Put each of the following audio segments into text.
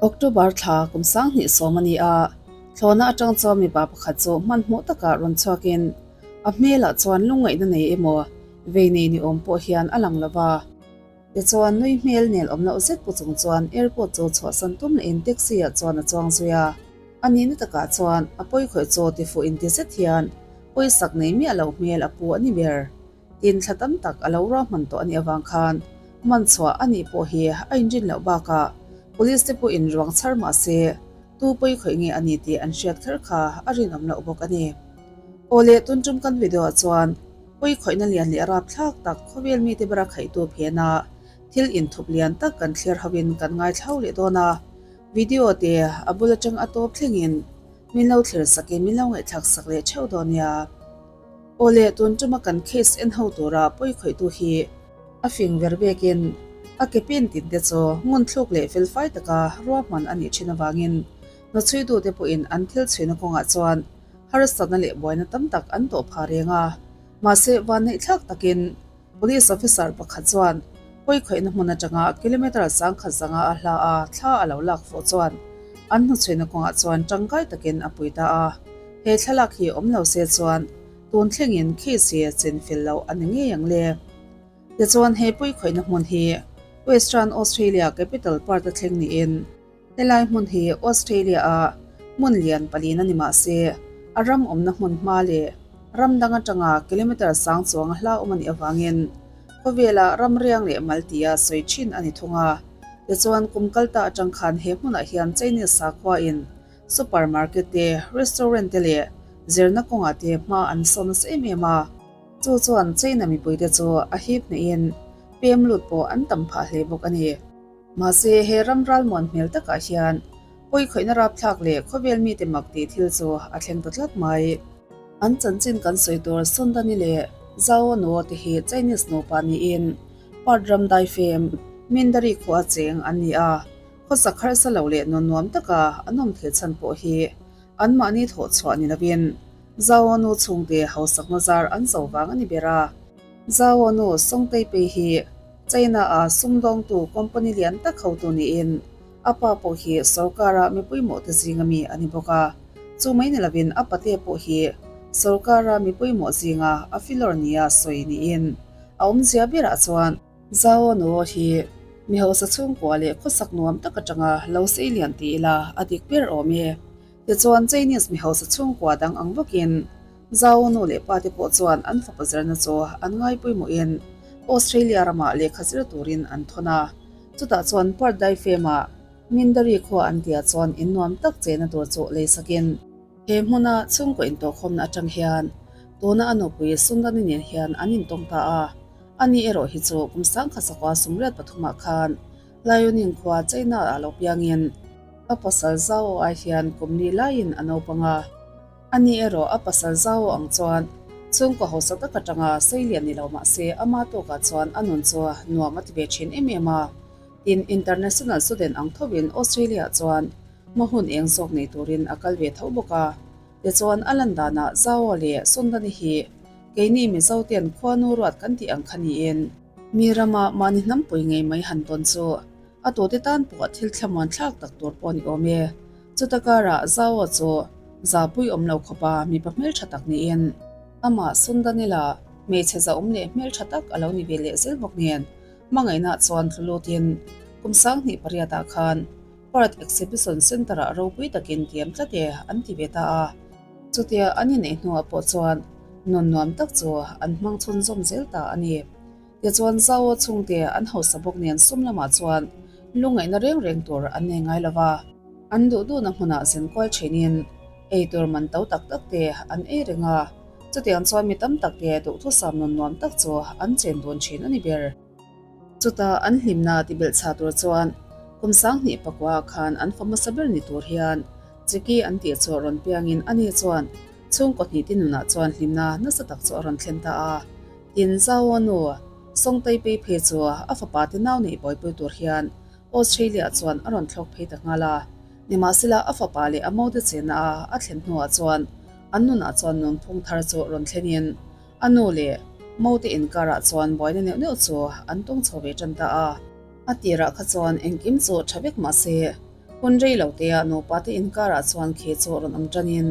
October thla kum 2010 a ni a, thlawhna atang chuan mipa pakhat chu hmanhmawh takah rawn chhuakin a hmelah chuan lungngaihna nei emaw vei nei ni awm pawh hian a lang lo va. Tichuan nui hmel nel awm loh zet pu chung chuan airport chu chhuahsan tum lehin taxi ah chuan a chuang zui a. A nihna takah chuan a pawikhawih chaw tifuh inti zet hian pawisak nei miah loh hmel a pu a ni ber. Tin thla tam tak a lo ruahman tawh a nih avang khan man chhuah a nih pawh hi a inrin loh bakah police te pawhin ruang chhar mah se tu pawikhawih nge a ni tih an hriat kher kha a rinawm loh bawk a ni. Aw le tun tum kan video ah chuan pawikhawihna lian leh rapthlak tak khawvel mite bera khaihtu phena thil inthup lian tak kan thlir hoin kan ngaithlau leh dawn a. Video te a bul atang a tawp thlengin min lo thlir sakin min lo ngaihthlak sak leh theuh dawn nia. Aw le tun tuma kan case en ho tura pawikhawihtu hi a fing ver vekin a ke pin tin te chu ngun thluk leh felfai taka ruahman a nih thin avangin hnawchhuitute pawhin an thil chhuina kawngah chuan harsatna leh buaina tam tak an tawh phah reng a. Mahse vanneihthlak takin Police officer pakhat chuan pawikhawihna hmun atanga kilometre 10,000 zanga a hla a thla a lo lak fawh chuan an hnuchhuina kawngah chuan tangkai takin a pui ta a. He thlalak hi awm lo se chuan tun thlengin case hi chin fel loh a ni ngei ang le. Tichuan he pawikhawihna hmun hi Western Australia capital Perth a thleng niin Helai hmun hi Australia-a hmun lian palin a ni mah se, a ram awmna hmun hma leh ram dang atanga kilometre sang chuang a hla awm a nih avangin khawvela ram riang leh mal tia sawi thin a ni thung a. Tichuan, kum kal ta atang khan he hmunah hian Chinese sakhuain supermarket te, restaurant te leh zirna kawngah te hma an sawn nasa em em a. Chu chuan China mipuite chu a hip hnehin pem lut pawh an tam phah hle bawk a ni. Mahse, he ram ralmuan hmel takah hian pawikhawihna rapthlak leh khawvel mite mak tih thil chu a thleng ta tlat mai. An chanchin kan sawi tur Sundani leh Zhao Nuo te hi Chinese nupa niin Perth ram daifem Mindari khua cheng an ni a, khawsak harsa lo leh nun nuam taka an awm thei chhan pawh hi anmahni thawh chhuah ni lovin Zhao Nu chhungte hausakna zar an zo vang a ni ber a. Zhao Nu Songtei Pei hi China-a sumdawngtu company lian tak hotu niin a pa pawh hi sorkara mipui mawhte zinga mi a ni bawk a. Chu mai ni lovin a pate pawh hi sorkara mipui mawh zinga a filawr nia sawi niin a awmzia berah chuan Zhao Nuo hi mi hausa chhungkua leh khawsak nuam tak atanga lo sei lian ti ila a dik ber awm e. Tichuan Chinese mi hausa chhungkua dang ang bawkin Zhao nu leh pa te pawh chuan an fapa zirna chu an ngai pawimawhin Australia ramah lehkha zir turin an thawn a. Chutah chuan Perth daifemah Mindari khua an tia chuan in nuam tak chena tur chu lei sakin he hmuna chhungkaw intawhkhawmna atang hian tuna a nupui Sundani nen hian an intawng ta a. Ani erawh hi chu kum 1983 ah khan Lioning khua China ah lo piangin a pasal Zhao ai hian kum li laiin a naupang a. Ani erawh a pasal zau ang chuan chhungkaw hausa tak atanga sei lian ni lo mah se ama tawkah chuan a nun chu nuam a ti ve thin em em a. Tin, international student ang thovin Australia ah chuan hma hun eng zawk nei turin a kal ve tho bawk a. Tichuan a lan danah Zao leh Sundani hi keini Mizo ten khuanu ruat kan tih ang kha niin, mi rama mahni hnampui ngei mai han tawn chu a tute tan pawh thil thlamuan thlak tak tur pawh a ni awm e. Chuta karah Zao chu zapui awm lo khawpa mipa hmeltha tak niin amah Sundanila hmeichhe zahawm leh hmeltha tak a lo ni ve leh zel bawk nen hmangaihna chuan tlu lutin kum 2008 ah khan Perth Exhibition Centre-ah ropui takin tiam tlat e an ti ve ta a. Chutia an inneih hnuah pawh chuan nun nuam tak chu an hmang chhunzawm zel ta a ni. Tichuan Zao chhungte an hausa bawk nen sum lamah chuan lungngaihna reng reng tur an nei ngai lo va. An duh duhna hmunah zin kual thinin ei tur man to tak tak te an ei reng a, chutiang chuan mi tam tak te duhthusam nun nuam tak chu an chen dun thin a ni ber. Chutah an hlimna tibelh chha tur chuan kum 2009 ah khan an fa hmasa ber ni tur hian Chiki an tih chu rawn piangin ani chuan chhungkaw hnih te nunah chuan hlimna nasa tak chu a rawn thlen ta a. Tin Zhao nu Song Taipei phei chu a fapa te nau neih buaipui tur hian Australia chuan a rawn thlawk phei ta nghal a. Nimahsela a fapa leh a mote chenna a a thlen hnuah chuan an nunah chuan nunphung thar chu rawn thlenin a nu leh mote inkarah chuan buaina neuh neuh chu an tawng chho ve tan ta a. A tirah kha chuan engkim chu tha vek mah se. Hun rei lo tea nupa te inkarah chuan khi chu rawn awm tanin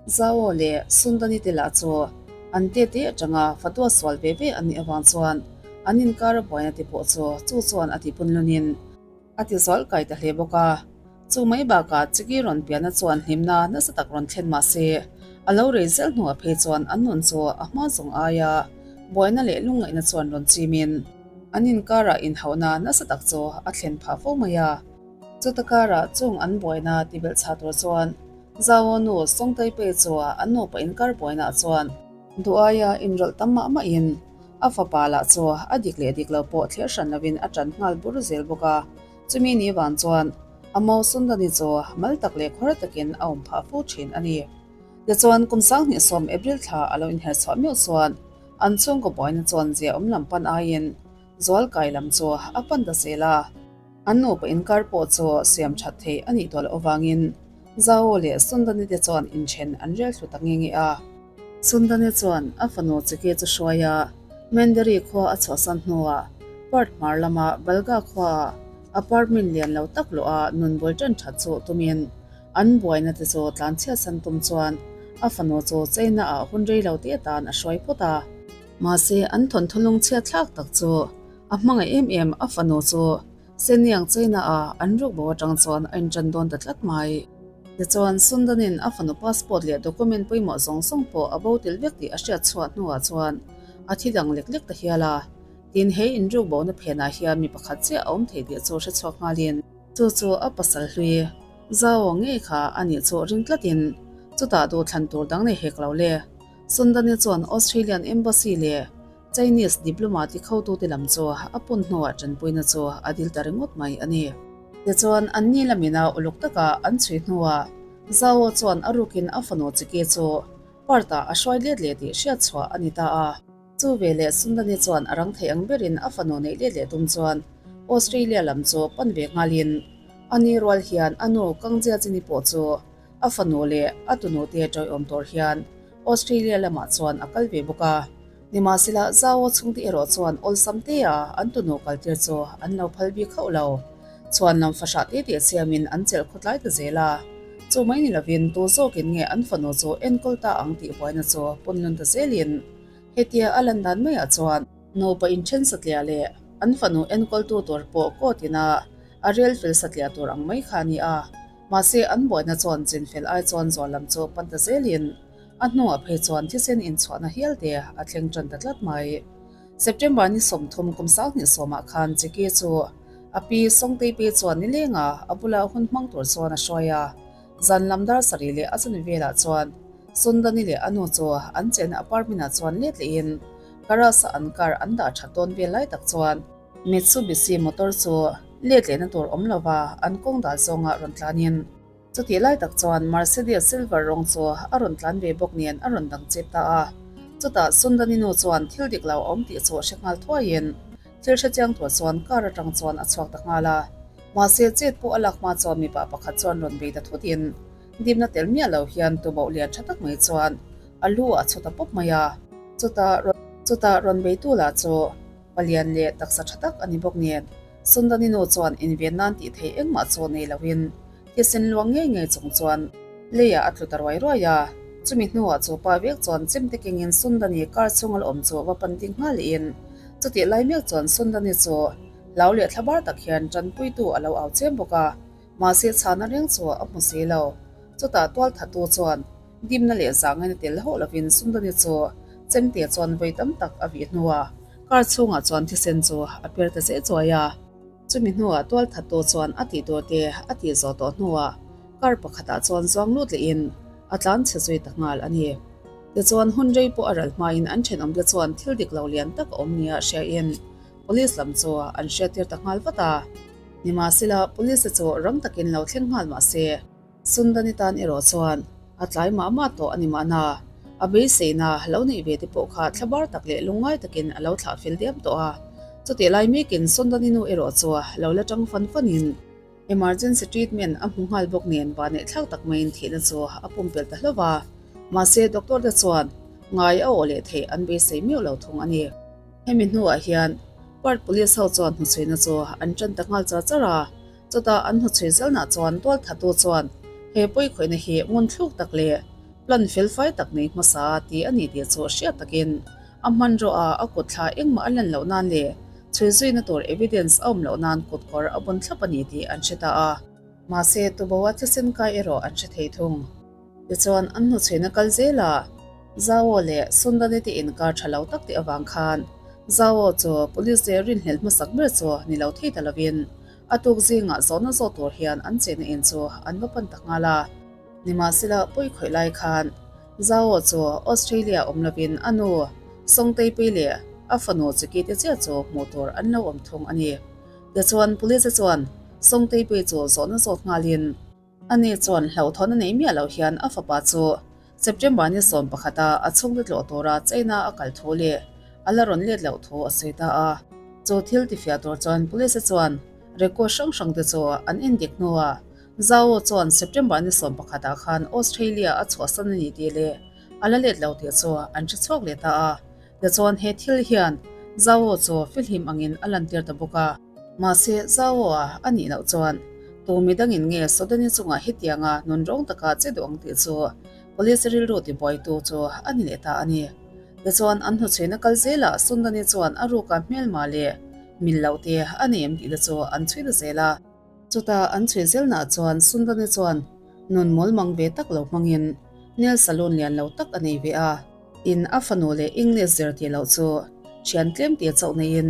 Zao leh Sundani te lah chu an tete atanga fatua sual ve ve an nih avang chuan an inkara buaina te pawh chu chu chuan a ti punlunin a ti zual kai ta hle bawk a. Chu mai bakah Chiki rawn pianna chuan hlimna nasa tak rawn thlen mah se, a lo rei zel hnuah phei chuan an nun chu a hma zawng aia buaina leh lungngaihna chuan rawn chimin an inkarah inhauhna nasa tak chu a thlen phah fo mai a. Chuta karah chung an buaina ti belh chhah tur chuan Zao nu Sawngtei pei chu an nupa inkar buainaah chuan duh aia inrawlh tam mah mahin a fapa lah chu a dik leh dik lo pawh thlir hran lovin a tan nghal bur zel bawk a. Chumi ni vang chuan a mo Sundani chu mal tak leh khawr takin a awm phah fo thin a ni. Tichuan kum 2010 April thla a lo inher chhuah meuh chuan an chhungkaw buaina chuan zia awm lam pan aiin zualkai lam chu a pan ta zel a. An nupa inkar pawh chu siam that theih a nih tawh loh avangin Zao leh Sundani te chuan inthen an rel thlu ta nge nge a. Sundani chuan a fanu Chike chu hruai a, Menderi khua a chhuahsan hnuah Perth hmar lama Balga khuaah apartment lian lo tak luah a nun bul tan that chu tumin an buaina te chu tlanchhiatsan tum chuan a fanu chu China ah hun rei lo te atan a hruai phawt a. Mahse an thawnthu lungchhiat thlak tak chu a hmangaih em em a fanu chu Seniang China ah an ruk bo atang chuan a intan dawn ta tlat mai. Tichuan Sundanin a fanu passport leh document pawimawh zawng zawng pawh a bo tel vek tih a hriat chhuah hnuah chuan a thi dang lek lek ta hial a. Tin he inruk bona phenah hian mi pakhat chiah a awm thei tih chu hre chhuak nghalin chu chu a pasal hlui Zao ngei kha a nih chu ring tlatin chutah duhthlan tur dang nei hek lo le. Sundani chuan Australian Embassy leh Chinese diploma ti khotute lam chu a pun hnuah tanpuina chu a dil ta ringawt mai a ni. Tichuan, anni lamina uluk taka an chhui hnuah Zhao chuan a rukin a fanu Chiki chu Perth-ah a hruai let leh tih hriat chhuah a ni ta a. Chu veleh Sundani chuan a rang thei ang berin a fanu neih let leh tum chuan Australia lam chu pan ve nghalin a ni rual hian a nu Kangzia Chini pawh chu a fanu leh a tunute tawiawm tur hian Australia lamah chuan a kal ve bawk a. Nimahsela, Zao chhungte erawh chuan awlsam tea an tunu kaltir chu an lo phal bik hauh lo. Chhuan lam fahrah te teh siamin an chelh khawtlai ta zel a. Chu mai ni lovin tu zawkin nge an fanu chu enkawl ta ang tih buaina chu punlun ta zelin hetia a lan dan maiah chuan nupa inthen satliah leh an fanu enkawltu tur pawh court ina a rel fel satliah tur ang mai kha a ni a. Mahse, an buaina chuan chinfel ai chuan zual lam chu pan ta zelin A hnuah phei chuan thisen inchhuahna hial te a thleng tan ta tlat mai. September ni 30 kum 2010 ah khan Jackie chu a pi Sawngtei pi chuan nilenga a bula hun hmang tur chuan a hruai a. Zan lam dar sarih leh a chani velah chuan Sundani leh a nu chu an chenna apartment ah chuan let lehin garage a an car an dah that dawn vel lai tak chuan Mitsubishi motor chu let lehna tur awm lova an kawng dal zawnga rawn tlanin Chutih lai tak chuan Mercedes silver rawng chu a rawn tlan ve bawk nen a rawn dang chep ta a. Chutah Sundani nu chuan thil dik lo a awm tih chu a hre nghal thuaiin thil hre chiang tur chuan car atang chuan a chhuak ta nghal a. Mahse chet pawh a lak hma chuan mipa pakhat chuan rawn bei ta thutin dimna tel miah lo hian tuboh lian tha tak mai chuan a lu ah a chhu ta pawp mai a. Chutah chutah rawn beitu lah chu palian leh taksa tha tak a ni bawk nen Sundani nu chuan inven nan tih theih engmah chu nei loin thisen luang ngei ngei chung chuan leiah a tlu ta ruai ruai a. Chumi hnuah chu pa vek chuan chemte kengin Sundani car chhunga la awm chu va pan ding nghal lehin chutih lai mek chuan Sundani chu hlau leh thlabar tak hian tanpuitu a lo au chem bawk a, mahse chhana reng chu a hmu si lo. Chutah tualthatu chuan dimna leh zahngaina tel hauh lovin Sundani chu chemte chuan vawi tam tak a vih hnuah Car chhungah chuan thisen chu a per ta zeh chuai a, chumi hnuah tualthattu chuan a tih tur te a tih zawh tawh hnuah car pakhatah chuan zuang lut lehin a tlan chhe zui ta nghal a ni. Tichuan hun rei pawh a ral hmain an thenawmte chuan thil dik lo lian tak a awm nia hriain police lam chu an hriattir ta nghal vat a. Nimahsela police te chu rang takin lo thleng nghal mah se, Sundani tan erawh chuan a tlai mah mah tawh a ni mahna, a beiseina lo neih ve te pawh kha thlabar tak leh lungngai takin a lo thlah fel diam tawh a. Chutih lai mekin Sundani nu erawh chu lo la tang fan fanin emergency treatment a hmu nghal bawk nen vanneih thlak tak maiin thihna chu a pumpelh ta hlauh a. Mahse doctor te chuan ngai a awh leh theih an beisei miauh lo thung a ni. Hemi hnuah hian Perth Police ho chuan hnuchhuina chu an tan ta nghal char char a. Chutah an hnuchhui zelnah chuan tualthatu chuan he pawikhawihna hi ngunthluk tak leh plan felfai tak nei hmasa ti a ni tih chu hriat takin a hmanraw a a kut thla engmah a lan loh nan leh chhui zuina tur evidence a awm loh nan kutkawr a bun thlap a ni tih an hre ta a. Mahse, tuboa thisen kai erawh an hre thei thung. Tichuan, an hnuchhuina kal zel a, Zao leh Sundani te inkar tha lo tak tih avang khan Zao chu police te rinhlelh hmasak ber chu ni lo thei ta lovin a tuk zingah zawhna zawh tur hian an chenna in chu an va pan ta nghal a. Nimahsela, pawi khawih lai khan Zao chu Australia awm lovin a nu Songtei Pei leh a fanu Chiki te chiah chu hmuh tur an lo awm thung a ni. Tichuan, police chuan Songtei Pei chu zawhna zawt nghalin, Ani chuan hlauhthawn a nei miah loh hian a fapa chu September ni 11 a a chhungte tlawh tura China a kal thu leh a la rawn let loh thu a sawi ta a. Chu thil tifiah tur chuan police chuan record hrang hrang te chu an endik hnuah Zhao chuan September ni 11 ah khan Australia a chhuahsan a ni tih leh a la let lo tih chu an hre chhuak leh ta a. Tichuan he thil hian Zhao chu fihlim angin a lantir ta bawk a. Mahse, Zhao-a a nih loh chuan tu mi dangin nge Sodani chungah hetianga nun rawng taka che duh ang tih chu police rilru tibuaitu chu a ni leh ta a ni. Tichuan, an hnuchhuina kal zelah Sundani chuan a ruka hmelma leh mil loh te a nei em tih te chu an chhui ta zel a. Chutah an chhui zelnah chuan Sundani chuan nun mawlmang ve tak lo hmangin nail salon lian lo tak a nei ve a. Tin, a fanu leh English zir tih loh chu thian tlem te chauh neiin,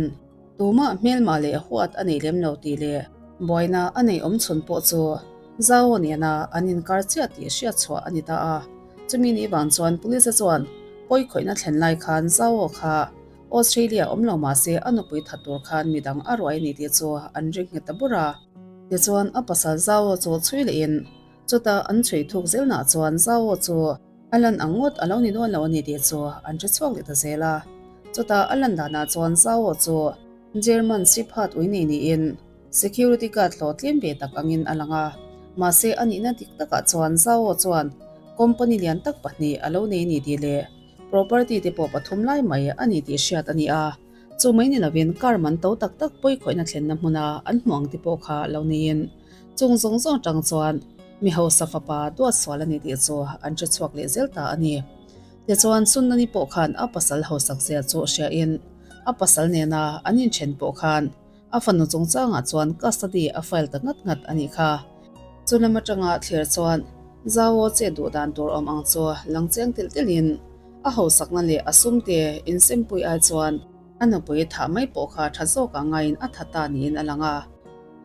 Tumah hmelmah leh huat a nei lem lo tih leh buaina a nei awm chhun pawh chu Zao nena an inkar chiah tih hriat chhuah a ni ta a. Chumi ni vang chuan police chuan pawi khawihna thlen lai khan Zao kha Australia awm lo mah se a nupui that tur khan midang a ruai a ni tih chu an ring nghet ta bur a. Tichuan a pasal Zao chu chhui lehin Chutah an chhui thuk zelnah chuan Zao chu a lan ang ngawt a lo ni dawn lo a ni tih chu an hre chhuak leh ta zel a. Chutah a lan danah chuan Zao chu German siphat ui nei niin security guard hlawh tlem ve tak angin a lang a. Mahse a nihna dik takah chuan Zao chuan company lian tak pahnih a lo nei a ni tih leh property te pawh pathum lai mai a ni tih hriat a ni a. Chu mai ni lovin car man to tak tak pawi khawihna thlenna hmuna an hmuh ang te pawh kha lo niin Chung zawng zawng atang chuan mi hausa fapa duat sual a ni tih chu an hre chhuak leh zel ta a ni. Tichuan Sunnani pawh khan a pasal hausak zia chu hriain a pasal nena an inthen pawh khan a fanu chungchangah chuan custody a file ta ngat ngat a nih kha. Chu lam atanga thlir chuan Zao chet duh dan tur awm ang chu lang chiang telh telhin a hausakna leh a sumte insempui ai chuan a nupui thah mai pawh kha tha zawkah ngaiin a tha ta niin a lang a.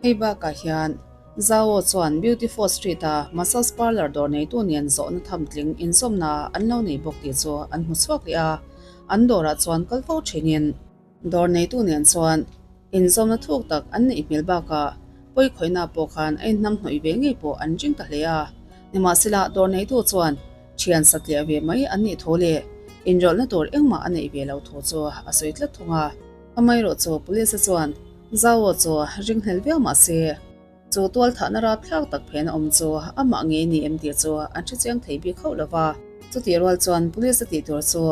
Hei bakah hian Zhao chuan Beautiful Street-a massage parlour dawr neitu nen zawhna tham tling inzawmna an lo nei bawk tih chu an hmu chhuak leh a, an dawrah chuan kal fo thinin dawr neitu nen chuan inzawmna thuk tak an neih hmel bakah pawi khawihna pawh khan a inhnam hnawih ve ngei pawh an ring ta hle a. Nimahsela dawr neitu chuan thian satliah ve mai an nih thu leh inrawlhna tur engmah a neih ve lo thu chu a sawi tlat thung a. Amaherawhchu police-a chuan Zao chu ringhlel viau mah se, chu tualthahna rapthlak tak phen a awm chu amah ngei ni em tih chu an hre chiang thei bik hauh lo va. Chutih rual chuan police a tih tur chu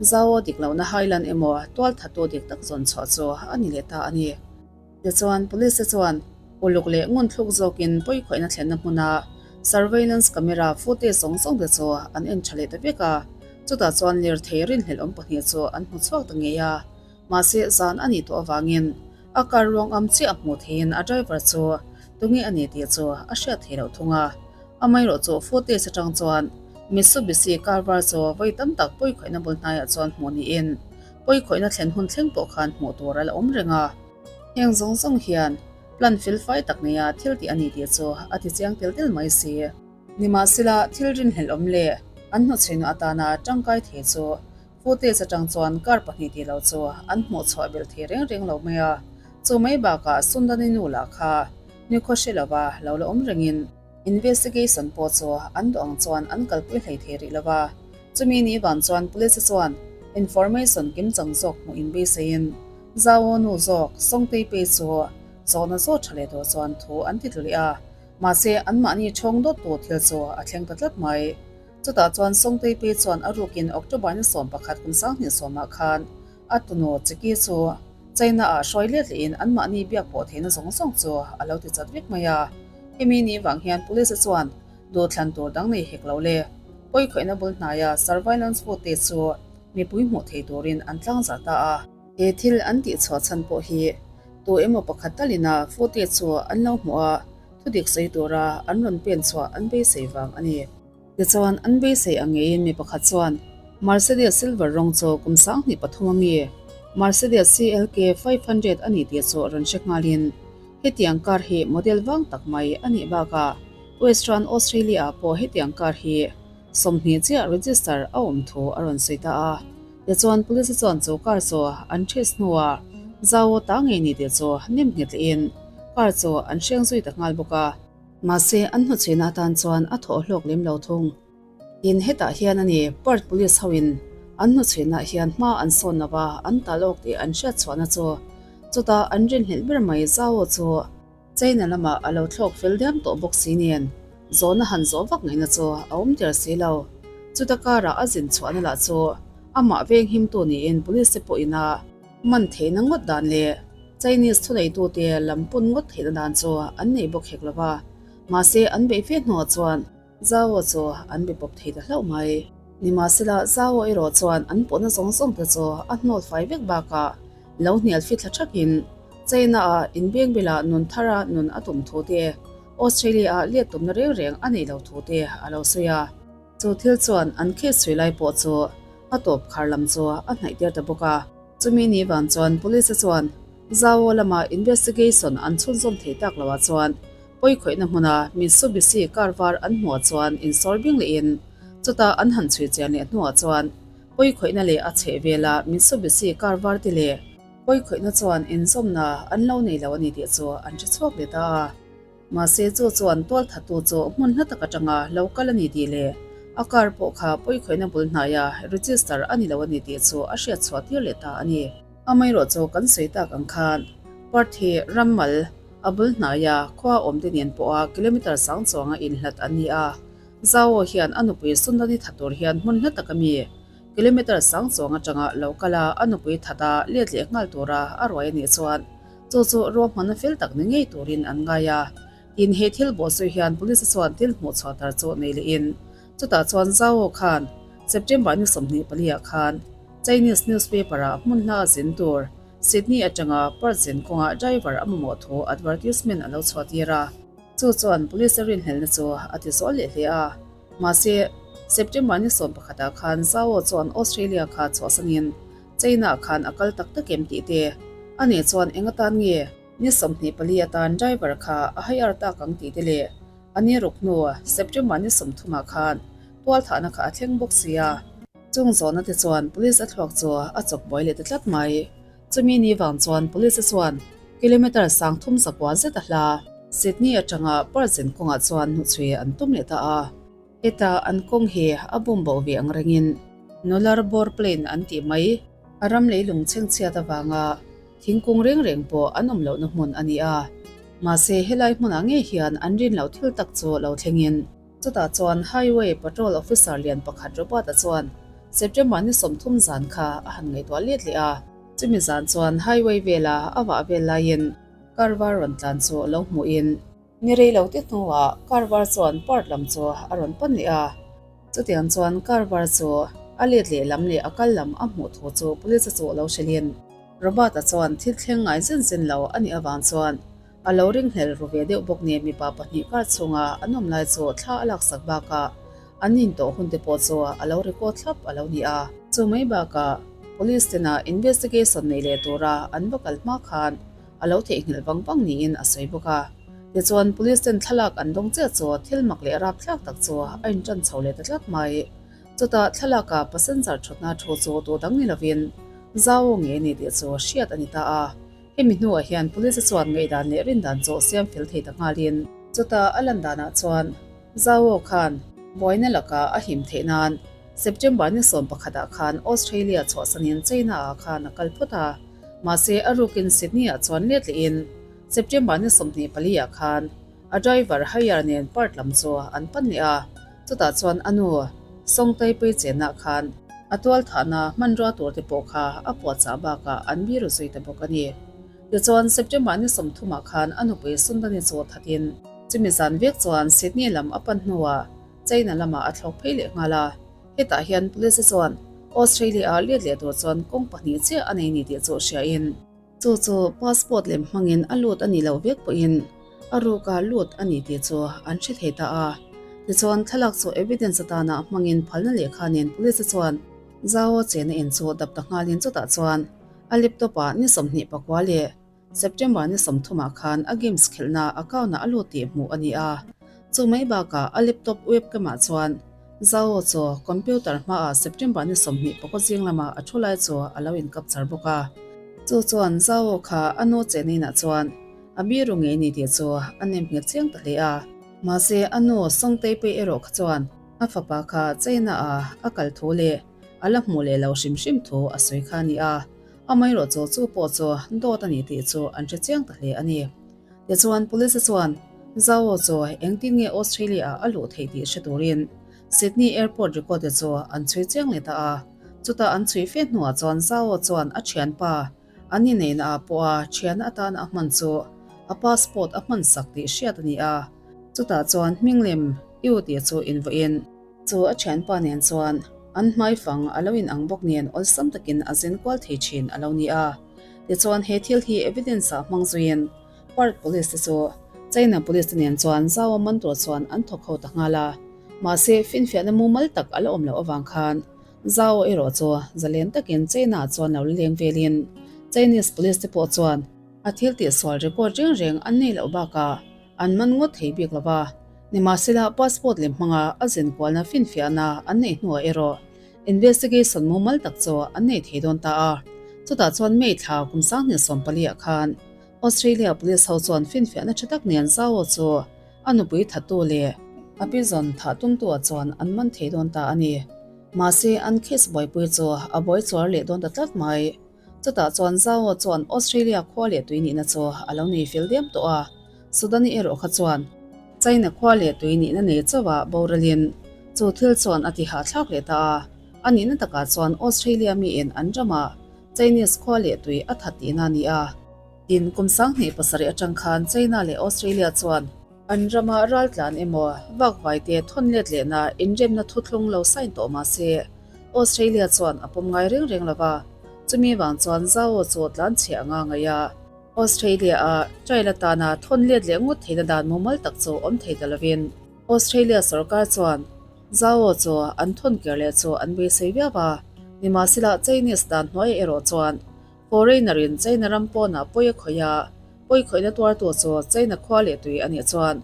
Zao dik lohna hailan emaw tualthatu dik tak zawn chhuah chu a ni leh ta a ni. Tichuan police te chuan uluk leh ngunthluk zawkin pawikhawihna thlenna hmuna surveillance camera footage zawng zawng te chu an en tha leh ta vek a, chutah chuan lirthei rinhlelh awm pahnih chu an hmu chhuak ta ngei a. Mahse, zan a nih tawh avangin a car ruang am chiah hmuh theiin a driver chu tunge a ni tih chu a hriat theih loh thung a. Amaherawhchu footage atang chuan Mitsubishi car var chu vawi tam tak pawikhawihna bul hnaiah chuan hmuh niin pawikhawihna thlen hun thleng pawh khan hmuh tur a la awm reng a. Heng zawng zawng hian plan felfai tak neia thil tih a ni tih chu a ti chiang tel tel mai si. Nimahsela, thil rinhlelh awm leh an hnawchhuina atana tangkai thei chu Footage atang chuan car pahnih tih loh chu an hmuh chhuah belh thei reng reng lo mai a, chu mai bakah Sundani nu lah kha nikhaw hre lova lo la awm rengin investigation pawh chu an duh ang chuan an kalpui hlei thei rih lova, chumi ni vang chuan police chuan information kimchang zawk hmuh in beiseiin Zhao nu zawk Songtei Pei chu zawhna zawt tha leh tur chuan thu an ti tlu leh a, mahse anmahni thawng dawttu thil chu a thleng ta tlat mai. Chutah chuan Songtei Pei chuan a rukin October ni 11 kum 20 sawmah khan a tunu Chiki chu China-ah hruai let lehin anmahni biak pawh theihna zawng zawng chu a lo ti chat vek mai a. Hemi ni vang hian Police chuan duhthlan tur dang nei hek lo le. Pawikhawihna bul hnaia surveillance footage chu mipui hmuh thei turin an tlangzar ta a. He thil an tihchhuah chhan pawh hi tu emaw pakhat talina footage chu an lo hmuh a, thudik sawi tura an rawn pen chhuah an beisei vang a ni. Tichuan, an beisei ang ngeiin mi pakhat chuan Mercedes silver rawng chu kum 2003 ami Mercedes CLK 500 a ni tih chu rawn hre nghalin, hetiang car hi model vang tak mai a nih bakah Western Australia-ah pawh hetiang car hi 20 chiah register a awm thu a rawn sawi ta a. Tichuan, police chuan chu car chu an trace hnuah Zao ta ngei ni tih chu nem nghet lehin car chu an hreng zui ta nghal bawk a. Mahse, an hnuchhuina atan chuan a thawh hlawk lem lo thung. Tin, hetah hian a ni, Perth Police hoin an hnuchhuinaah hian hma an sawn lo va, an tal awk tih an hriat chhuahna chu chutah an rinhlelh ber mai Zhao chu China lamah a lo thlawk fel diam tawh bawk si nen, zawhna han zawh vak ngaihna chu a awm der si lo. Chuta karah a zin chhuahna lah chu amah venghimtu niin Police te pawhin a man theihna ngawt dan leh Chinese thuneitute lam pun ngawt theihna dan chu an nei bawk hek lo va, mahse an beih fe hnuah chuan Zhao chu an be pawp thei ta hlauh mai. Nimahsela Zhao erawh chuan an pawhna zawng zawng te chu a hnawt fai vek bakah lo hnial fit thla thakin China-ah inbeng bela nun thara nun a tum thu te, Australia-ah let tumna reng reng a neih lo thu te a lo sawi a. Chu thil chuan an case chhui lai pawh chu a tawp khar lam chu a hnaih tir ta bawk a. Chumi ni vang chuan Police chuan Zhao lama investigation an chhunzawm thei tak loah chuan pawikhawihna hmuna Mitsubishi car var an hmuh chuan insawr bing lehin chutah an han chhui chian leh hnuah chuan pawikhawihna leh a chheh vela Mitsubishi car var te leh pawikhawihna chuan inzawmna an lo nei lo a ni tih chu an hre chhuak leh ta a. Mahse chu chuan tualthattu chu hmun hla tak atanga lo kal a ni tih leh a car pawh kha pawikhawihna bul hnaia register a ni lo a ni tih chu a hriat chhuah tir leh ta a ni. Amaherawh chu kan sawi tak ang khan Perth hi ram mal a bul hnaia khua awmte nen pawha kilometre sang chuanga inhlat an ni a. Zhao hian a nupui Sundani tha tur hian hmun hla tak a mi kilometre sang chuang atanga lo kal a, a nupui thata let leh nghal tura a ruai a nih chuan Chu chu ruahmanna fel tak ni ngei turin an ngai a. Tin, he thil bawhzui hian Police chuan thil hmuh chhuah tar chu nei lehin chutah chuan Zhao khan September ni 24 ah khan Chinese newspaper ah hmun hla a zin tur Sydney atanga Perth zin kawngah driver a mamawh thu advertisement a lo chhuah tir a. Chu chuan Police a rinhlelhna chu a ti zual leh hle a. Mahse, September ni 11 ah khan Zhao chuan Australia kha chhuahsanin China khan a kal tak tak em tih te, a nih chuan eng atan nge ni 24 atan driver kha a hire tak ang tih te leh a ni ruk hnu September ni 30 ah khan tualthahna kha a thleng bawk si a. Chung zawhna te chuan police a thluak chu a chawk buai leh ta tlat mai. Chumi ni vang chuan police chuan kilometre 39 zet a hla Sydney atanga Perth zin kawngah chuan hnuchhui an tum leh ta a. Heta an kawng hi a bum boh ve ang rengin Nullarbor Plain an tih mai. A ram leilung chhengchhiat avanga thingkung reng reng pawh an awm lohna hmun a ni a. Mahse helai hmunah ngei hian an rin loh thil tak chu lo thlengin. Chutah chuan Highway Patrol Officer lian pakhat Robert-a chuan September ni 30 zan kha a han ngaihtuah let leh a. Chumi zan chuan highway vela a vah vel laiin car var rawn tlan chu lo hmuhin. Ni rei lo te hnuah car var chuan Perth lam chu a rawn pan leh a. Chutiang chuan car var chu a let leh lam leh a kal lam a hmuh thu chu police chu a lo hrilhin. Robert-a chuan thil thleng ngai zen zen lo a nih avang chuan a lo ringhlel ru ve deuh bawk nen mipa pahnih car chhunga an awm lai chu thla a laksak bakah an intawh hun te pawh chu a lo record thlap a lo ni a. Chu mai bakah police tena investigation nei leh tura an va kal hma khan a lo theihnghilh vang vang niin a sawi bawk a. Tichuan, Police ten thlalak an dawng chiah chu thil mak leh rapthlak tak chu a intan chho leh ta tlat mai. Chutah thlalaka passenger thutna thu chu tu dang ni lovin Zhao nge a ni tih chu hriat a ni ta a. Hemi hnuah hian Police chuan ngaihdan leh rindan chu siam fel thei ta nghalin. Chutah a lan danah chuan Zhao khan buaina lakah a him theih nan September ni 11 ah khan Australia chhuahsanin China ah khan a kal phawt a. Mahse, a rukin Sydney-ah chuan let lehin September ni 24 ah khan a driver hire nen Perth lam chu an pan leh a, chutah chuan a nu Song Taipei chenah khan. A tualthahna hmanrua tur te pawh kha a puahchah bakah an biru zui ta bawk a ni. Tichuan, September ni sawmthumah khan a nupui Sundani chu thatin chumi zan vek chuan Sydney lam a pan hnuah China lamah a thlawk phei leh nghal a. Hetah hian police chuan Australia-a let leh tur chuan kawng pahnih chiah a nei ni tih chu hriain, chu chu passport lem hmangin a lut a nih loh vek pawhin a ruka lut a ni tih chu an hre thei ta a. Tichuan, thlalak chu evidence atana hmangin phalna lehkha nen police chuan Zhao chena in chu dap ta nghalin chutah chuan a laptop-ah ni 24 leh September ni sawmthumah khan a games khelhna account-ah a lut tih hmuh a ni a. Chu mai bakah a laptop webcam-ah chuan Zhao chu computer hmaah September ni 24 zing lama a thu lai chu a lo in-capture bawk a. Chu chuan Zhao kha a nu cheninah chuan a biru ngei ni tih chu a nem nghet chiang ta hle a. Mahse a nu Songtei pei erawh kha chuan a fapa kha China-ah a kal thu leh a la hmuh leh lo hrim hrim thu a sawi kha a ni a. Amaherawhchu chu pawh chu dawt a ni tih chu an hre chiang ta hle a ni. Tichuan Police chuan Zhao chu engtin nge Australia-ah a luh theih tih hre turin Sydney Airport record te chu an chhui chiang leh ta a. Chutah an chhui fe hnuah chuan Zhao chuan a thianpa an inneihna ah pawha thianna atana a hman chu a passport a hman sak tih hriat a ni a. Chutah chuan hming lem Yu tih chu invuahin Chu a thianpa nen chuan an hmaifang a lo inang bawk nen awlsam takin a zen kual thei thin a lo ni a. Tichuan he thil hi evidence ah hmang zuiin Perth Police te chu China Police te nen chuan zau a man tur chuan an thawk ho ta nghal a. Mahse finfiahna mumal tak a la awm loh avang khan Zhao erawh chu zalen takin China ah chuan lo la leng velin Chinese Police te pawh chuan a thil tihsual record reng reng an nei loh bakah An man ngawt thei bik lo va, nimahsela passport lem hmanga a zen kualna finfiahna an neih hnuah erawh investigation mumal tak chu an nei thei dawn ta a. Chutah chuan May thla kum 2014 ah khan Australia Police ho chuan finfiahna tha tak nen Zhao chu a nupui thattu leh a pizawn thah tumtuah chuan an man thei dawn ta a ni. Mahse an case buaipui chu a buai chuar leh dawn ta tlat mai. Chutah chuan Zhao chuan Australia khua leh tui nihna chu a lo nei fel diam tawh a, Sudani erawh kha chuan China khua leh tui nihna nei chauhah boralin chu thil chuan a ti hahthlak leh ta a. A nihna takah chuan Australia miin an ramah Chinese khua leh tui a that tihna a ni a. Tin, kum 2007 atang khan China leh Australia chuan an rama raltlan emaw vakvaite thawn let lehna inremna thuthlung lo sign tawh mah se, Australia chuan a pawm ngai reng reng lo va, chumi vang chuan Zhao chu tlan chhe anga ngaih a. Australia-a trial atana thawn let leh ngawt theihna dan mumal tak chu awm thei ta lovin Australia sorkar chuan Zhao chu an thawn kir leh chu an beisei viau a, nimahsela Chinese dan hnuaiah erawh chuan Foreigner-in China ram pawnah pawi a khawih a, pawi khawihna tuartu chu China khua leh tui a nih chuan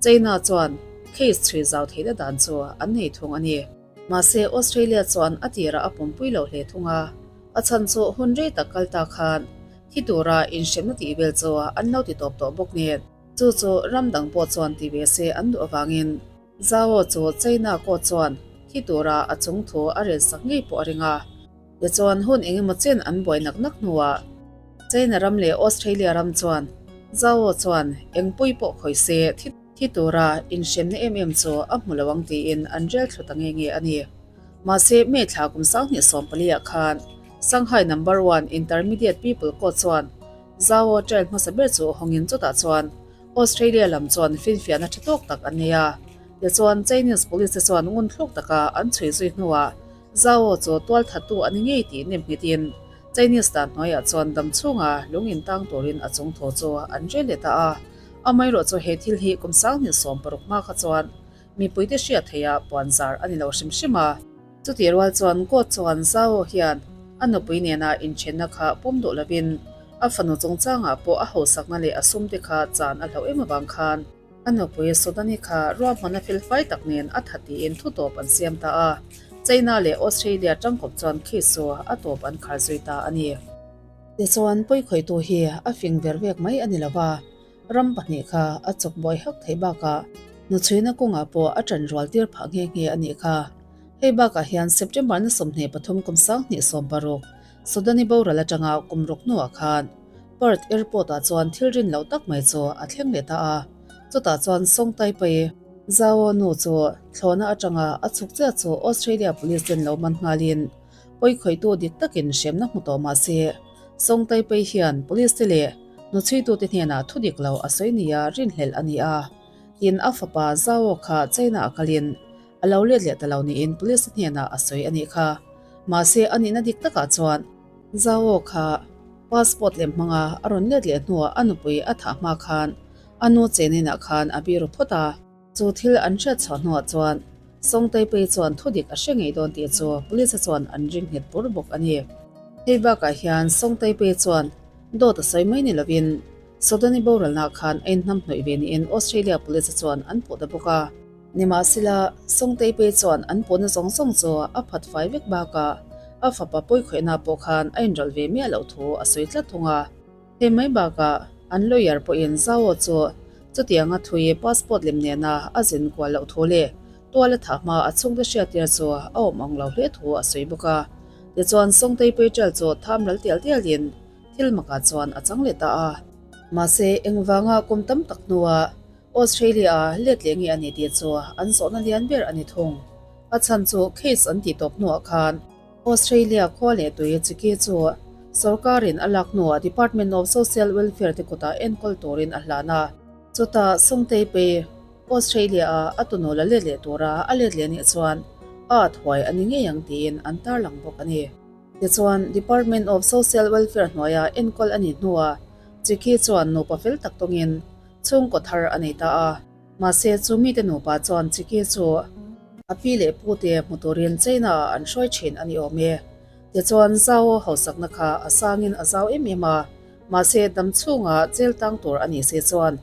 China chuan case chhui zau theihna dan chu an nei thung a ni. Mahse, Australia chuan a tirah a pumpui lo hle thung a, a chhan chu hun rei tak kal ta khan thi tura inhremna tih vel chu an lo ti tawp tawh bawk nen. Chu chu ram dang pawh chuan ti ve se an duh avangin Zhao chu China court chuan thi tura a chung thu a rel sak ngei pawh a ring a. Tichuan hun eng emaw chen an buai nak nak hnuah China ram leh Australia ram chuan Zhao chuan eng pawi pawh khawih se thi Thi tura inhremna em em chu a hmu lo ang tiin an rel thlu ta nge nge a ni. Mahse, May thla kum 2014 ah khan Shanghai Number One Intermediate People Court chuan Zhao trial hmasa ber chu hawngin chutah chuan Australia lam chuan finfiahna tha tawk tak an nei a. Tichuan, Chinese police te chuan ngun thluk taka an chhui zui hnuah Zhao chu tualthattu a ni ngei tih nem nghetin Chinese dan hnuaiah chuan dam chhunga lung intang turin a chung thaw chu an rel leh ta a. Amaherawh chu he thil hi kum 2016 hma kha chuan mipuite hriat theih ah puan zar a ni lo hrim hrim a. Chutih rual chuan court chuan Zhao hian a nupui nena inthenna kha pawm duh lovin a fanu chungchangah pawh a hausakna leh a sumte kha chan a hlauh em avang khan a nupui Sudani kha ruahmanna felfai tak nen a tha tiin thutawp an siam ta a. China leh Australia tangkawp chuan case chu a tawp an khar zui ta a ni. Tichuan, pawikhawihtu hi a fing ver vek mai a ni lo va, ram pahnih kha a chawk buai hak theih bakah hnuchhuina kawngah pawh a ṭan rual tir phah nghe nghe a nih kha. Hei bakah hian September ni 23 kum 2016 Sudani boral aṭanga kum ruk hnuah khan Perth Airport-ah chuan thil rin loh tak mai chu a thleng leh ta a, chutah chuan Song Taipei Zhao nu chu thlawhna aṭanga a chhuk chiah chu Australia Police ten lo man nghalin. Pawikhawihtu dik takin hremna hmu tawh mah se, Song Taipei hian police te leh hnuchhuitute hnenah thu dik lo a sawi nia rinhlelh a ni a. Tin, a fapa Zhao kha China a kalin a lo let leh ta lo niin police te hnenah a sawi a nih kha. Mahse, a nihna dik takah chuan Zhao kha passport lem hmanga a rawn let leh hnuah a nupui a thah hma khan a nu cheninah khan a biru phawt a. Chu thil an hriat chhuah hnuah chuan Song Taipei chuan thudik a hre ngei dawn tih chu police chuan an ring nghet bur bawk a ni. Hei bakah hian Song Taipei chuan dawt a sawi mai ni lovin Sodani boralna khan a inhnamhnawih ve niin Australia police chuan an puh ta bawk a. Nimahsela, Song Taipei chuan an puhna zawng zawng chu a phat fai vek bakah a fapa pawikhawihna pawh khan a inrawlh ve miah loh thu a sawi tlat thung a. Hei mai bakah an lawyer pawhin Zhao chu chutianga thui passport lem nena a zin kual loh thu leh tual a thah hma a chhungte hriattir chu a awm ang lo hle thu a sawi bawk a. Tichuan Songtei Peiṭel chu tham ral tial tialin thil makah chuan a chang leh ta a. Mahse engvanga kum tam tak hnuah Australia-a let leh nge a ni tih chu an zawhna lian ber a ni thung. A chhan chu case an tih tawp hnuah khan Australia khua leh tui chiki chu sorkarin a lak hnuah Department of Social Welfare te kutah enkawl turin a hlan a. Chutah Sungtei Pei Australia-a a tunu la let leh tura a let leh nih chuan a at huai a ni ngei ang tiin an tarlang bawk a ni. Tichuan, Department of Social Welfare hnuaia enkawl a nih hnuah chiki chuan nupa fel tak tawngin chhungkaw thar a nei ta a. Mahse, chu mite nupa chuan Chiki chu a pi leh pute hmu turin China-ah an hruai thin a ni awm e. Tichuan, Zhao hausakna kha a sangin a zau em em a, mahse dam chhunga jail tang tur a nih si chuan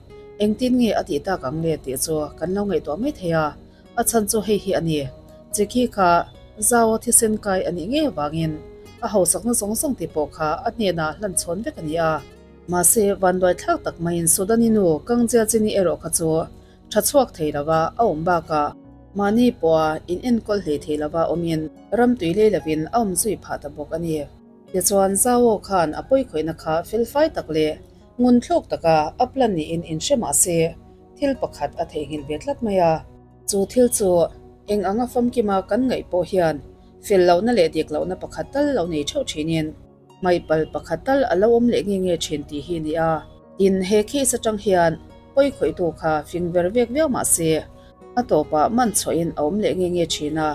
engtin nge a tih tak ang le tih chu kan lo ngaihtuah mai thei a, a chhan chu hei hi a ni, Chiki kha Zhao thisen kai a nih ngei avangin a hausakna zawng zawng te pawh kha a hnenah hlan chhawn vek a ni a. Mahse, vanduai thlak tak maiin Sudani nu Kangzia Chini erawh kha chu tha chhuak thei lova a awm bakah mahni pawha in enkawl hlei thei lova awmin ram tui lei lovin a awm zui phah ta bawk a ni. Tichuan, Zhao khan a pawikhawihna kha felfai tak leh ngun thlawk taka a plan niin inhre mah se, thil pakhat a theihnghilh ve tlat mai a. Chu thil chu eng anga famkima kan ngaih pawh hian fel lohna leh dik lohna pakhat tal lo nei theuh thinin, Hmaipal pakhat tal a lo awm leh nge nge thin tih hi ni a. Tin, he case atang hian pawikhawihtu kha fing ver vek viau mah se, a tawpah man chhuahin a awm leh nge nge thin a,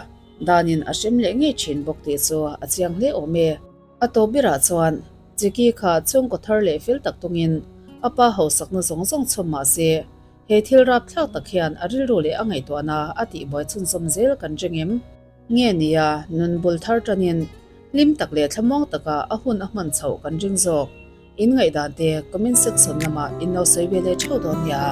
danin a hrem leh ngei thin bawk tih chu a chiang hle awm e. A tawp berah chuan Chiki kha chhungkaw thar leh fel tak tungin a pa hausakna zawng zawng chhawm mah se, he thil rapthlak tak hian a rilru leh a ngaihtuahna a tihbuai chhunzawm zel kan ring em? Nge nia, nun bul thar tanin hlim tak leh thlamuang taka a hun a hman chhoh kan ring zawk. In ngaihdan te comment section lamah in lo sawi ve leh theuh dawn nia.